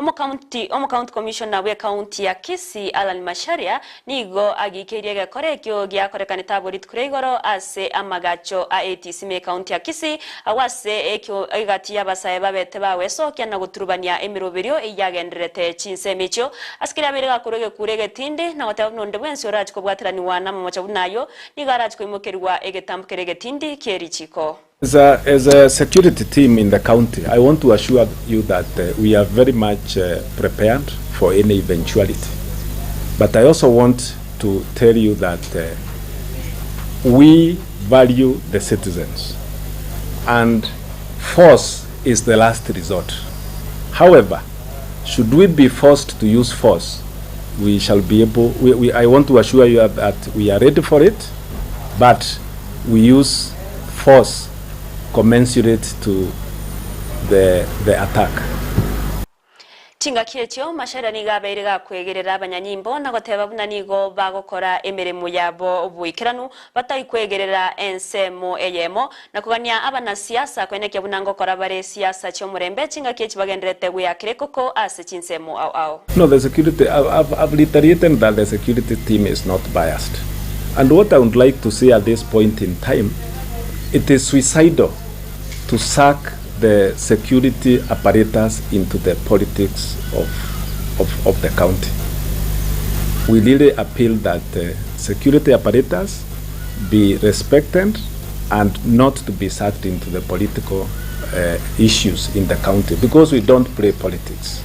Omokaunti Omokaunti Commissioner bw'ekaunti ya Kisii Allan Macharia nigo agikeirie egekora ekio giakorekanete abwo rituko ria igoro ase amagacho a ATC me ekaunti ya Kisii agwo ase ekio egati y'abasae babete bagwesokia na goturubania emeroberio eyagendererete chinsemo echio ase keria abeire gakorwa egekuro egetindi na goteba buna onde bwensi orache kobwateranigwa namamocha buna ayio nigo arache koimokerigwa egetambo keria egetindi kie richiko. As a, as a security team in the county, I want to assure you that we are very much prepared for any eventuality. But I also want to tell you that we value the citizens and force is the last resort. However, should we be forced to use force, we shall be able, we, we, I want to assure you that we are ready for it, but we use force commensurate to the, the attack. Chingaki echio Macharia nigo abeire gakwegerera abanyanyimbo na goteba buna nigo bagokora emeremo yabo boikeranu batari kwegerera ensemo eyemo, na kogania abanasiasa koenekia buna ngokora bare siasa chi'omorembe chingaki echi bagendererete gweakera ekoko ase chinsemo ao ao. No, the security, I've, I've, I've reiterated that the security team is not biased. And what I would like to say at this point in time, it is suicidal to suck the security apparatus into the politics of, of, of the county. We really appeal that uh, security apparatus be respected and not to be sucked into the political uh, issues in the county because we don't play politics.